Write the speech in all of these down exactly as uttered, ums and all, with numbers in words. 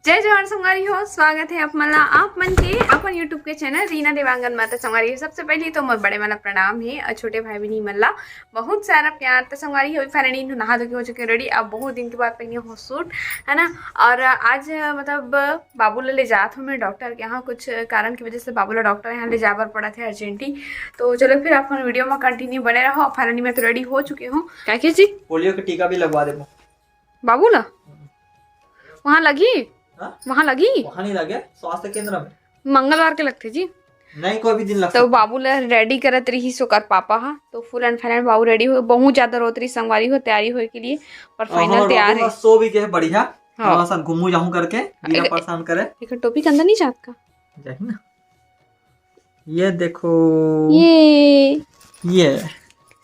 जय जोहार संगवारी हो, स्वागत है आप मन ला, आप मन के अपन YouTube के चैनल रीना देवांगन मा। त संगवारी हो, सबसे पहले तो मोर बड़े मन ला प्रणाम हे और छोटे भाई बहनी मन ला बहुत सारा प्यार। त संगवारी हो, फाइनली नहा धो के हो चुके रेडी। अब बहुत दिन के बाद पहनी हो सूट, है ना। और आज मतलब बाबू ला ले जात हूँ मैं डॉक्टर के यहाँ, कुछ कारण की वजह से बाबू ला डॉक्टर यहाँ ले जाए बर पड़ा थे अर्जेंटली। तो चलो फिर आप मन वीडियो में कंटिन्यू बने रहो। फाइनली मैं तो रेडी हो चुके हूँ। क्या क्या जी? पोलियो के टीका भी लगवा देबो। बाबू ला? वहाँ लगी? हाँ? वहाँ लगी? वहाँ नहीं लगे, स्वास्थ्य केंद्र में। मंगलवार के लगथे जी। नहीं, कोई भी दिन लग तो सकता। बाबू ला रेडी करत रहिस ओकर पापा हा, तो फुल एंड फाइनल बाबू रेडी हो, बहुत ज्यादा रोत रहिस संगवारी हो तैयारी होए के लिए, पर और फाइनल हमार तैयार बाबू है। बस सो भी के है बढ़िया। हाँ। थोड़ा सा घूमू जाऊं करके, बिना एक, परेशान करे। एक टोपी के अंदर नहीं जात का? जाही ना। ये देखो। ये। ये।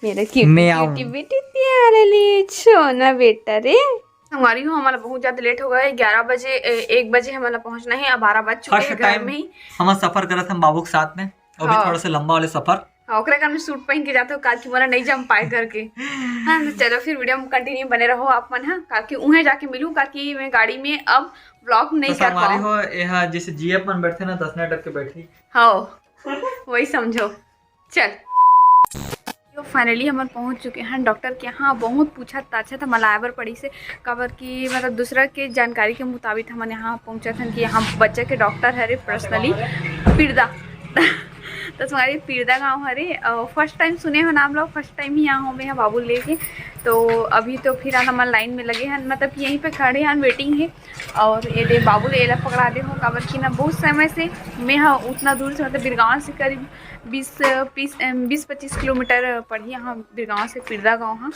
मेरा क्यूटी म्याऊ। क्यूटी बेटी तैयार ले छो ना बेटा रे। संगवारी हो, हमारा बहुत ज्यादा लेट हो गया है। ग्यारह बजे, ए, एक बजे हमारा पहुंचना है, अब बारह बज चुके हैं घर में ही। हम सफर करत हम बाबू के साथ में, वो भी हाँ। थोड़ा सा लंबा वाले सफर। हाँ, ओकरे कारण में सूट पहन के जाते हो, काल की मोला नहीं जम पाए करके। हाँ, तो चलो फिर वीडियो में कंटिन्यू बने रहो आप मन। हाँ, काल की उहें जाके मिलूँ, काल की मैं गाड़ी में अब व्लॉग नहीं तो कर संगवारी पाऊँ। हो, ये हाँ, जैसे जीएफ मन बैठते ना, दस मिनट के बैठी। हाँ, वही समझो। चल, यो फाइनली हमन पहुंच चुके हैं डॉक्टर के यहाँ। बहुत पूछा ताछा था, मला आए बर पड़ी से, काबर कि मतलब दूसरा के जानकारी के मुताबिक हमन यहाँ पहुँचत हन कि यहाँ बच्चा के डॉक्टर हरे पर्सनली पीरदा। तो तुम्हारी पीरदा गांव हरे, फर्स्ट टाइम सुने हो नाम लो, फर्स्ट टाइम ही यहाँ हो मैं यहाँ बाबू लेके। तो अभी तो फिर हमन लाइन में लगे हैं, मतलब यहीं पे खड़े हैं, वेटिंग है। और ये दे बाबू ले एला पकड़ा दे हो, काबर कि ना बहुत समय से मैं हाँ उतना दूर से, मतलब बिरगांव से करीब बीस, बीस, बीस पच्चीस किलोमीटर पड़ही यहाँ बिरगांव से पीरदा गांव हाँ।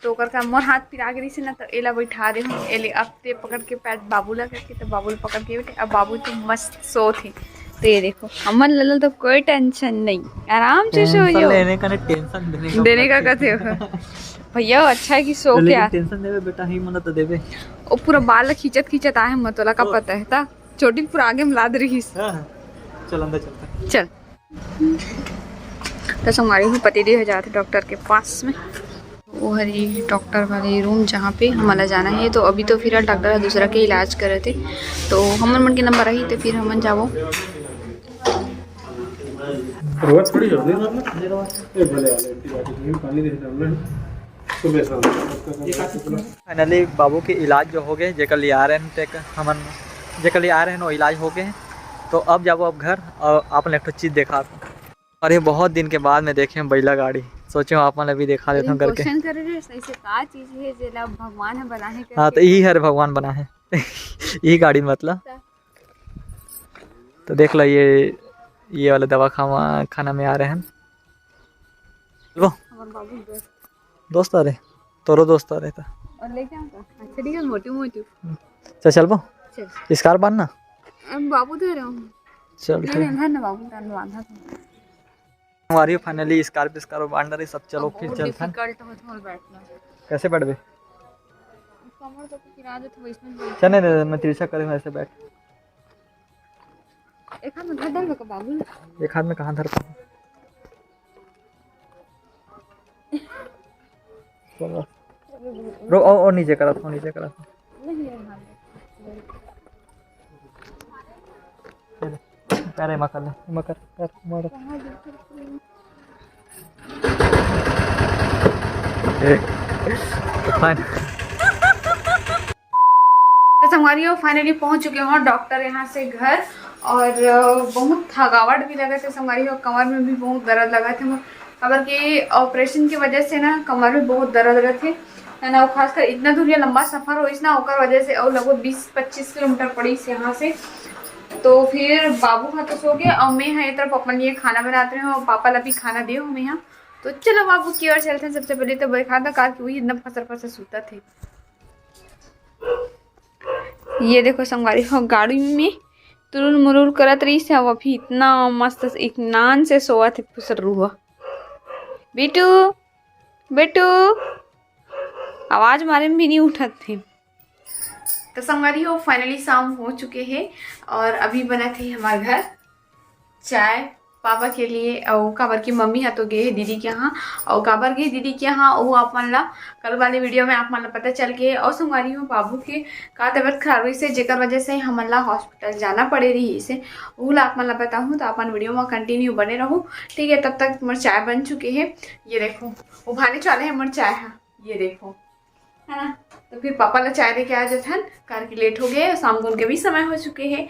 तो ओकर का मोर हाथ पिरा गे रहिस ना, तो एला बैठा दे हूँ, एले अब ते पकड़ के पैट बाबू ला करके, तो बाबू ला पकड़ के बैठे। अब बाबू तो मस्त सोत हे। तो ये देखो, हमन लल्ला तो कोई टेंशन नहीं, आराम से सो टेंशन जाओ। लेने का नहीं, टेंशन देने का देने का मतलब। कथे हो? भैया अच्छा है कि सो तो के लेकिन आ। टेंशन देवे बेटा, ही मना तो देवे। ओ पूरा बाल खींचत खींचत आए, हम तोला का ओ। पता है ता? चोटी पूरा आगे में लाद रहिस। हाँ, हाँ। चल अंदर चलते हैं। चल। तो संगवारी हो, पति देव जात डॉक्टर के पास में। वो हरी डॉक्टर वाली रूम, जहाँ पे हमला जाना है। तो अभी तो फिलहाल डॉक्टर ह दूसरा के इलाज करत हे, तो हमन मन के नंबर आही तो फिर हमन जाबो। रोज थोड़ी जरूरी बात ना। ए, भले वाले एंटीबायोटिक नहीं, पानी दे डालना है। सुबह शाम। फाइनली बाबू के इलाज जो हो गए, जेकर लिए आ रहे हैं, तेक हमन जेकर लिए आ रहे हैं, वो इलाज हो गए। तो अब जाबो अब घर और आप एक ठो चीज देखा। अरे बहुत दिन के बाद में देखे हैं बैला गाड़ी, सोचे हूँ आप मन ला भी देखा देता हूँ करके। क्वेश्चन करे रे, सही से का चीज है जेला भगवान ह बनाए करके? हाँ, तो यही हर भगवान बना है। यही गाड़ी मतलब। तो देख लो, ये, ये वाला दवा खावा, खाना में आ रहे हैं। चलबो? हमार बाबू दोस्त। दोस्त आ रहे? तोरो दोस्त आ रहे था। और लेके आऊँ का? अच्छा, ठीक है, मोटू मोटू। चल, चलबो? चल। स्कार्फ बांध ना। अब बाबू दे रहा हूँ। चल, नहीं, ठीक। नहीं, ना, ना, बाबू, ना, ना, ना। हमारी फाइनली स्कार्फ, स्कार्फ बांध रही सब। चलो, अब फिर बहुत चलथन। डिफिकल्ट हो थोड़ा बैठना। कैसे बैठबे? कमर तो पिरा दे, तो वैसे में बैठ। चल, नहीं, नहीं, मैं तिरछा करे हूँ, ऐसे बैठ। एक हाथ में धर डाल का बाबू। एक हाथ में कहाँ धर पाऊँ? चलो। रो, ओ, ओ, नीचे करा, ओ, नीचे करा। नहीं, ये हाथ में। अरे, मकर ले, मकर, कर, मर। ए, fine। तो संगवारी हो, फाइनली पहुंच चुके हो डॉक्टर यहाँ से घर। और अ, बहुत थकावट भी लगे थे संगवारी हो, कमर में भी बहुत दर्द लगे थे मोर, काबर के ऑपरेशन की वजह से ना कमर में बहुत दर्द रहते है ना, और खासकर इतना दूर या लंबा सफर होइस ना, ओकर वजह से और लगभग बीस पच्चीस किलोमीटर पड़ीस यहाँ से। तो फिर बाबू हा तो सो गए और मैं हा ये तरफ अपन लिए खाना बनात रहे हूँ और पापा ला भी खाना दे हूँ मैं यहाँ। तो चलो बाबू की ओर चलते हैं। सबसे पहले तो बैठा था कार की, वही इतना फसर फसर सूता थे। ये देखो संगवारी हो, गाड़ी में तुरुल मुरुल करत रही से, अब अभी इतना मस्त इत्मीनान से सोवत है फुसर रूह। बेटू, बेटू, आवाज मारे में भी नहीं उठत थे। तो संगवारी हो, फाइनली शाम हो चुके हैं और अभी बनत हे हमार घर चाय पापा के लिए, अउ काबर कि मम्मी ह तो गे हे दीदी के यहाँ, अउ काबर गे दीदी के यहाँ, वो आप मन ला कल वाले वीडियो में आप मन ला पता चल गे। अउ संगवारी हो, बाबू के का तबीयत खराब रहिस हे, जेकर वजह से हमन ला हॉस्पिटल जाना पड़े रहिस हे, वो ला आप मन ला बताहूँ, तो अपन वीडियो में कंटिन्यू बने रहू। ठीक है, तब तक मोर चाय बन चुके हे। ये देखो, उबाले चाले हे मोर चाय हा, ये देखो, है ना। तो फिर पापा ला चाय दे के आ जाथन, कार के लेट हो गए, शाम को उनके भी समय हो चुके हैं।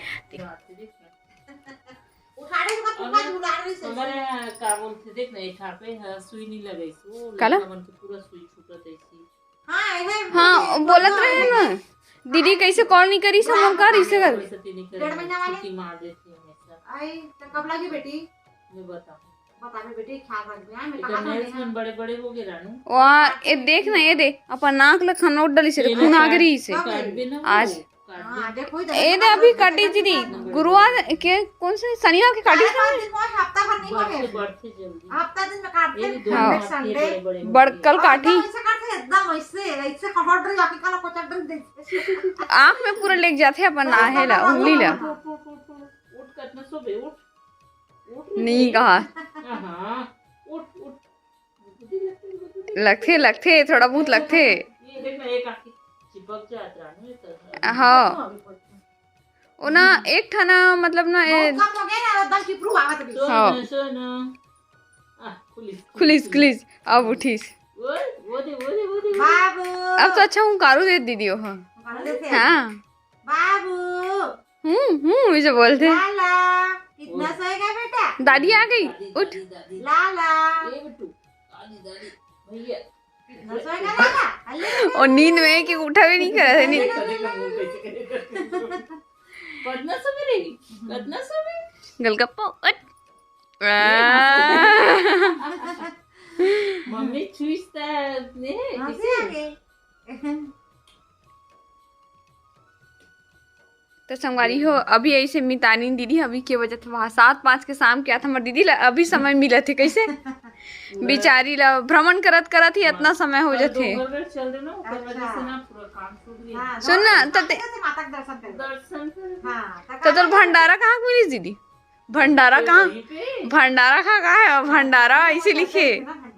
उठाने के बाद पूरा जुगाड़ नहीं सही। हमारे यहाँ का बोलते, देख ना, एक हाथे ह सुई नहीं लगाई, वो काला? लड़का मन के पूरा सुई छूटत ऐसी। हाँ, ये हाँ, बोलत रहे ना, दीदी कैसे कॉल नहीं करी, सब हाँ, का हाँ, रिश्ते कर। वैसे तीन ही डेढ़ महीना वाले? छुट्टी मार देती है हमेशा। आई, तो कब लगी बेटी? मैं बताऊँ। बता दे बेटी, ख्याल रख दे, हाँ, मैं इधर कहा था नर्स नहीं। मन बड़े बड़े हो गए रानू। वाह, ए देख ना, ये दे, अपन नाक ल खनौट डाली से, ये खून ना आ गई से। काट दे ना वो, आज। काट दे। हाँ, देखो इधर ए दे, अभी काटी दीदी, गुरुवार के, कौन से, शनिवार के काटी चार पाँच दिन हुआ, हफ्ता भर नहीं हुआ बढ़ते, है। बढ़ते जल्दी। हफ्ता दिन में काटते ये हैं, दोनों हाँ। हाथ के संडे। बड़े बड़े हो बड़-, गए। कल अब काटी। एकदम ऐसे काटते हैं, एकदम ऐसे, ऐसे खनौट रही, आके काला कोचट रही, देखते। आँख में पूरा लेके जाते अपन, हाँ, आहे ला, हाँ, उंगली ला। हाँ, हाँ, हाँ। उठ, कतना सोबे, उठ। उठ रे। नहीं कहा। हाँ, उठ, उठ। लगथे, लगथे, थोड़ा बहुत लगथे। ये देख ना, एक आँख चिपक जात रहा ना, ये तो। हाँ। वो ना, एक ठा ना, मतलब ना, ए, बहुत कम हो गया ना, एकदम चिपरू आवत भी। सुन, हाँ। सुन। आ, खुलिस, खुलिस, खुलिस। खुलिस, अब उठिस। वो, वो दे, वो दे, वो दे, वो दे। बाबू। अब तो अच्छा हुंकारू दे दीदी हो। हुंकारू दे दे। हाँ। बाबू। हम्म, हम्म, इसे बोलते हैं। लाला, कितना सोएगा बेटा? दादी आ गई, दादी, उठ। दादी, दादी। लाला। ये बिट्टू, दादी, दादी, भैया। कितना सोएगा लाला? अरे। और नींद में है कि उठा भी नहीं कर रहा है, नींद। कतना सोबे रे? कतना सोबे? गलगप्पा, उठ। आ। मम्मी छुइस त ने हाँ, किसे? से आगे। तो संगवारी हो, अभी ऐसे मितानी दीदी अभी के बजत वहाँ सात पाँच के शाम के आत, हमर दीदी ला अभी समय मिलत हे, कैसे? बिचारी ला भ्रमण करत करत ही इतना समय हो कल जाथे। डोंगरगढ़ चल देना, ओकर वजह से ना पूरा काम छूट गया। हाँ, सुन ना, तो ते- माता के दर्शन कर। दर्शन कर। हाँ, तो तोर भंडारा कहाँ के मिलिस दीदी? भंडारा कहाँ? वहीं पे। भंडारा कहाँ, कहाँ है? भंडारा ऐसे लिखे। भंडारा।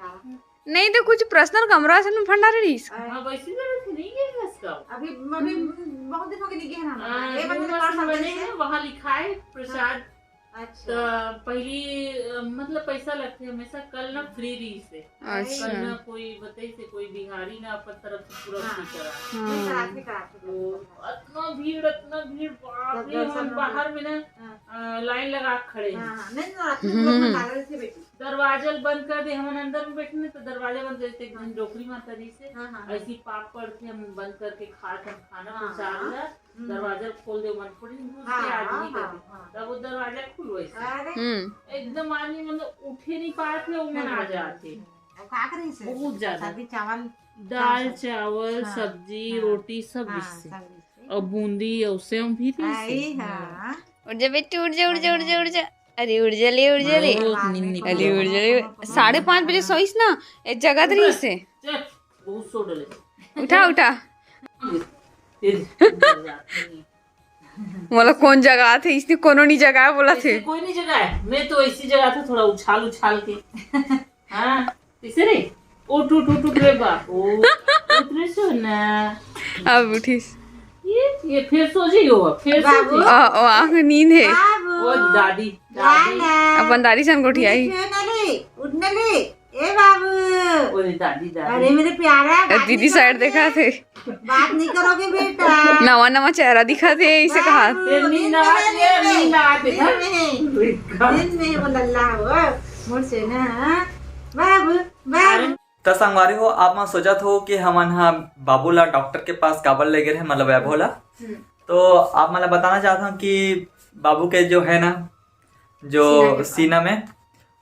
नहीं तो कुछ पर्सनल कमरा से ना भंडारा रहिस। हाँ, वैसे तो नहीं है इसका। अभी, अभी हम्म। बहुत दिन हो गए नहीं गए ना। हाँ, ये मतलब वो पर्सनल बने से। हैं, वहाँ लिखा है प्रसाद। हाँ। अच्छा। तो पहली, अ, मतलब पैसा लगते हमेशा, कल ना फ्री रहिस हे। अच्छा। कल ना कोई बताइस हे, कोई बिहारी ना अपन तरफ से पूरा हाँ। फ्री करा। नहीं, हाँ। करा के, करा के, तो करा के। इतना भीड़, इतना भीड़, बाप रे, दर्शन हम में बाहर में ना, हाँ। अ, लाइन लगा के खड़े हैं। हाँ, हाँ, नहीं, नहीं, रात में हम्म। लोग में लगा रहे थे बेटी। दरवाजा बंद कर दे, हम अंदर में बैठे ना, तो दरवाजा बंद कर दे, एक दिन डोकरी माता जी से, हाँ, हाँ, हाँ। ऐसी पाक पड़ के हम बंद करके खा, हम खाना हाँ, पहुंचा हाँ। दिया। हम्म। दरवाजा खोल दे, मन थोड़ी घुस के हाँ, आदमी हाँ, करके। हाँ। तब वो दरवाजा खुलवाइस। अरे। हम्म। एकदम आदमी मतलब उठे नहीं पात हे, वो मन आ जात हे। हम्म। और का करी से? बहुत ज्यादा। सब्जी चावल, दाल, चावल, चावल, हाँ, सब्जी, हाँ, रोटी, सब हाँ, इससे। सब इससे। और बूंदी और सेव भी रहिस हे। आई, हाँ। उठ जा बेटी, उठ जा, उठ जा, उठ जा, उठ जा। अरे उठ जा ले, उठ जा ले। बहुत नींद निकल अरे गया। उठ जा ले। साढ़े पाँच बजे सोइस ना, एक जगह रहिस हे। चल, बहुत सो डले। उठा, उठा। ये, ये, मोला कौन जगाथे, इसने कोनो नहीं जगाए बोलथे। ऐसे कोई नहीं जगाए, मैं तो ऐसी जगाथों थोड़ा उछाल उछाल के। हाँ, ऐसे नहीं, उठ, उठ, उठ, उठ रे बा, ओ, उठ रे सोना। अब उठिस। ये, ये फिर सो जाइयो, फिर सो बाबू। जाइयो। ओ, ओ, आँख नींद हे। बाबू। ओ दादी, दादी। लाला। अपन दादी सन गोठियाही। उठ ना ले, उठ ना ले। ए बाबू। अरे दादी, दादी। अरे मेरे प्यारा, ए, बात दीदी नहीं side करोगे? देखाथे। बात नहीं करोगे बेटा? नवा नवा चेहरा दिखाथे, इसे कहा। बाबू, ए, नींद नींद आवा में दे, नहीं, नींद आवा दे, नींद हाँ? में। नींद में वो लल्ला हो, मोर से ना। बाबू, बाबू। अरे। त संगवारी हो, आप मन सोचत हो कि हमन हा बाबू ला डॉक्टर के पास काबर ले गए रहे, मतलब वैभव ला। हम्म। तो आप मन ला बताना चाहत हूँ कि बाबू के जो है ना, जो सीना के सीना में,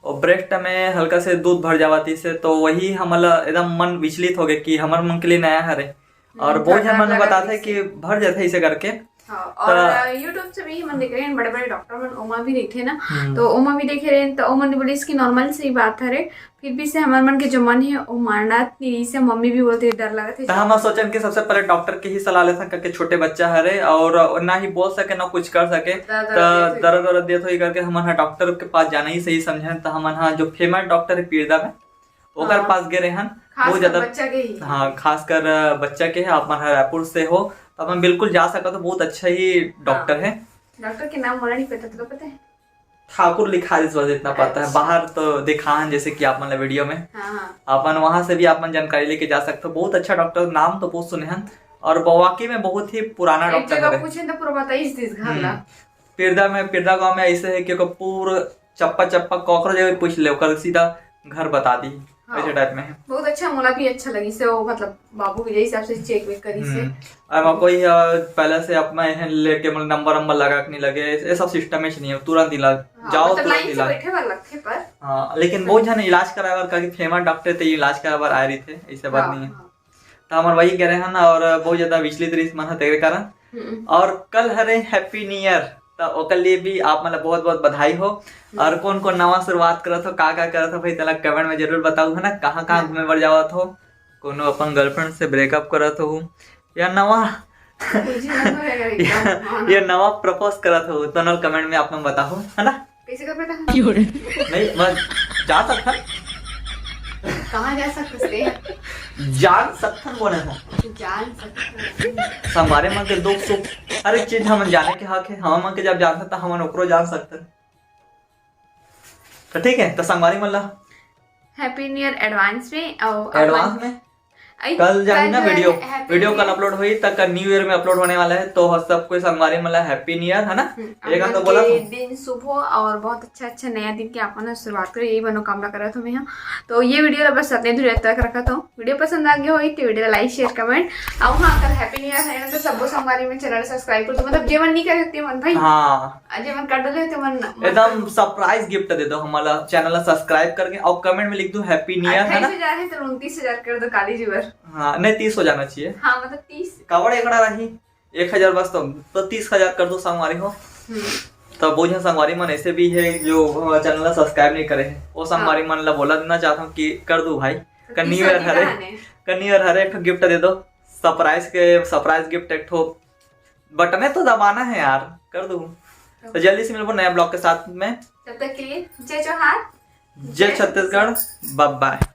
वो ब्रेस्ट में हल्का से दूध भर जावत इसे, तो वही हमला एकदम मन विचलित हो गए कि हमर मन के लिए नया हरे। हम्म, और बहुत झन मन बताथे कि भर जाथे इसे करके। हाँ, और YouTube से भी हमन देखे रहेन, बड़े-बड़े डॉक्टर मन ओमा भी देखे ना, हम्म। तो ओमा भी देखे रहेन, तो ओमन बोलिस कि नॉर्मल सी बात हरे, फिर भी से हमर मन के जो मन हे, ओ मानत नहीं रहिस हे, मम्मी भी बोलथे, "डर लगत हे।" त हमन सोचन कि सबसे पहले डॉक्टर के ही सलाह लेथन, काकि छोटे बच्चा हरे और ना ही बोल सके, ना कुछ कर सके, दर्द त वरद देत होही। दर्द वरद देत होही करके हमन ह डॉक्टर के पास जाना ही सही समझन। त हमन ह जो फेमस डॉक्टर हे पीरदा में, ओकर हाँ। पास गे रहेन। खासकर बहुत ज्यादा बच्चा के ही। हाँ, खासकर, अ, बच्चा के हे। आप मन ह रायपुर से हो, त आप मन बिल्कुल जा सकत हो, बहुत अच्छा ही डॉक्टर हाँ। हे। डॉक्टर के नाम मोला नहीं पता, तुमको पता है? ठाकुर लिखा दिस, बस इतना पता है। अच्छा। बाहर तो दिखान, जैसे कि आप मन ला वीडियो में। हाँ, हाँ। आप मन वहाँ से भी आप मन जानकारी लेके जा सकते हो। बहुत अच्छा डॉक्टर, नाम तो बहुत सुने हन, और वाकई में बहुत ही पुराना एक डॉक्टर जगह हरे। पूछे तो पूरा बताइस दिस घर ला। हम्म। पीरदा में, पीरदा गांव में ऐसे है कि ओकर पूरा चप्पा चप्पा कॉकरोच अगर पूछ ले, ओकर सीधा घर बता दी, हाँ। ऐसे टाइप में है। बहुत अच्छा, मोला भी अच्छा लगिस हे वो, मतलब बाबू के हिसाब से चेक वेक करिस हे। हम्म। और वहाँ कोई, अ, पहले से अपना एहन लेके, मतलब नंबर वंबर लगा के नहीं लगे, ये सब सिस्टम ही नहीं है, तुरंत इलाज हाँ, जाओ, मतलब तुरंत लाइन से इलाज। बैठे बर लगथे पर हाँ, लेकिन बहुत झन इलाज कराए बर, काकि फेमस डॉक्टर ते इलाज कराए बर आए रहिथे, ऐसे बात हाँ, नहीं है। हाँ। त हमर वही कहे रहेन, और बहुत ज्यादा विचलित रहिस मन ह तेरे कारण। हम्म। और कल हरे हैप्पी न्यू ईयर, त ओकर लिए भी आप मन ला बहुत बहुत बधाई हो। हम्म। और कौन कौन नवा शुरुआत करत हो, का का करत हो भाई, तेला कमेंट में जरूर बताओ, है ना, कहाँ कहाँ हाँ। घूमे बर जावत हो, कोनो अपन गर्लफ्रेंड से ब्रेकअप करत हो, या नवा मुझे ना होएगा एकदम, हाँ। या नवा प्रपोज करत हो, तो ना कमेंट में आप मन बताओ, है ना। कैसे कर पता? नहीं, बस जा सकथन। कहाँ जा सकथस? जान सकथन बोले था। जान सकथन। संगवारी मन के दुख सुख हर एक चीज हमन जाने के हक है। हमन मन के जब जानथन त हमन ओकरो जान सकथन। तो ठीक है, तो संगवारी मन ला हैप्पी न्यू ईयर एडवांस में। और एडवांस में? आई, कल जाही ना कल वीडियो, हैप्पी वीडियो न्यू कल ईयर। अपलोड होही, त कल न्यू ईयर में अपलोड होने वाला है। तो सब कोई संगवारी मन ला हैप्पी न्यू ईयर, है ना? हम्म, एक आप आध तो मन बोला के था। दिन शुभ हो और बहुत अच्छा अच्छा नया दिन के आप मन शुरुआत करो, यही मनोकामना करत हूँ मैं। हम तो ये वीडियो ला बस अतने दूर तक रखत हूँ। वीडियो पसंद आ गया होही तो वीडियो ला लाइक, शेयर, कमेंट। और हाँ, कल हैप्पी न्यू ईयर है ना, तो सबो संगवारी मन चैनल सब्सक्राइब कर दो, मतलब जे मन नहीं करे ते मन भाई। हाँ। आ, जे मन कर डले ते मन मत एकदम कर दो। सरप्राइज गिफ्ट दे दो हमला, चैनल ला सब्सक्राइब करके, और कमेंट में लिख दो हैप्पी न्यू ईयर, है ना? अट्ठाईस हजार है तो उनतीस हजार कर दो काली जी बर। हाँ, नहीं, तीस हो जाना चाहिए। हाँ, मतलब तीस। कावड़ एकड़ा रही, एक हजार बस तो, तो तीस हजार कर दो संगवारी हो। हम्म। तो बहुत झन संगवारी मन ऐसे भी है जो चैनल ला सब्सक्राइब नहीं करे है, वो संगवारी हाँ। मन ला बोला देना चाहता हूँ कि कर दो भाई। तो कल न्यू ईयर हरे, कल न्यू ईयर हरे, एक ठो गिफ्ट दे दो, सरप्राइज के, सरप्राइज गिफ्ट एक ठो। बटने तो दबाना है यार, कर दो। तो जल्दी से मिलबो नया ब्लॉग के साथ में। तब तक के लिए जय जोहार, जय छत्तीसगढ़, बाय बाय।